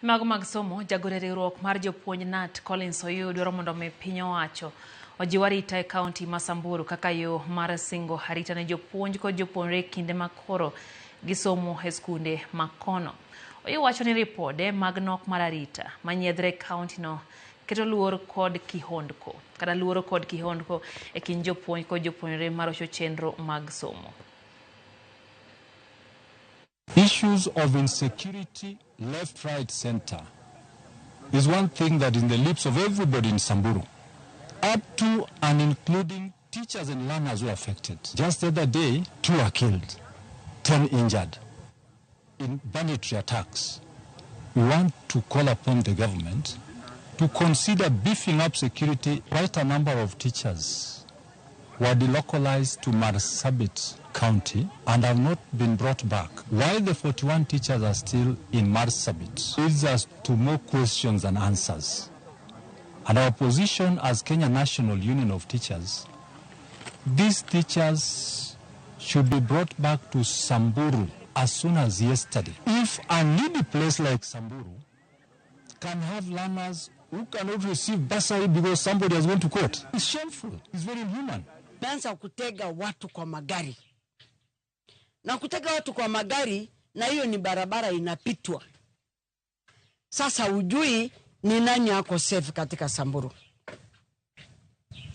Mago mag somo, jagoro e riwruok mar jopuonj KNUT Collins Oyuu dwaro mondo mi piny owacho ojiw arita e kaunti ma Samburu kaka yo mar singo arita ne jopuonj kod jopuonjre e kinde ma koro gisomo e skunde ma kono. Oyuu wacho ni ripode mag nok mar arita manyiedhre e kaunti no keto luor kod kihondko kata luoro kod kihondko e kind jopuonj kod jopuonjre marocho chenro mag somo. Issues of insecurity left, right, center is one thing that in the lips of everybody in Samburu, up to and including teachers and learners who are affected. Just the other day, 2 are killed, 10 injured in banditry attacks. We want to call upon the government to consider beefing up security. Quite a number of teachers were delocalized to Marsabit County and have not been brought back. Why the 41 teachers are still in Marsabit leads us to more questions than answers. And our position as Kenya National Union of Teachers, these teachers should be brought back to Samburu as soon as yesterday. If a needy place like Samburu can have learners who cannot receive bursary because somebody has gone to court, it's shameful. It's very inhuman. Tumeanza kutega watu kwa magari na kutega watu kwa magari, na hiyo ni barabara inapitwa. Sasa ujui ni nani ako safe katika Samburu.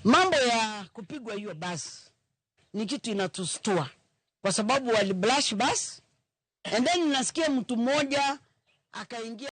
Mambo ya kupigwa hiyo basi ni kitu inatustua, kwa sababu waliblash bus and then nasikia mtu mmoja akaingia.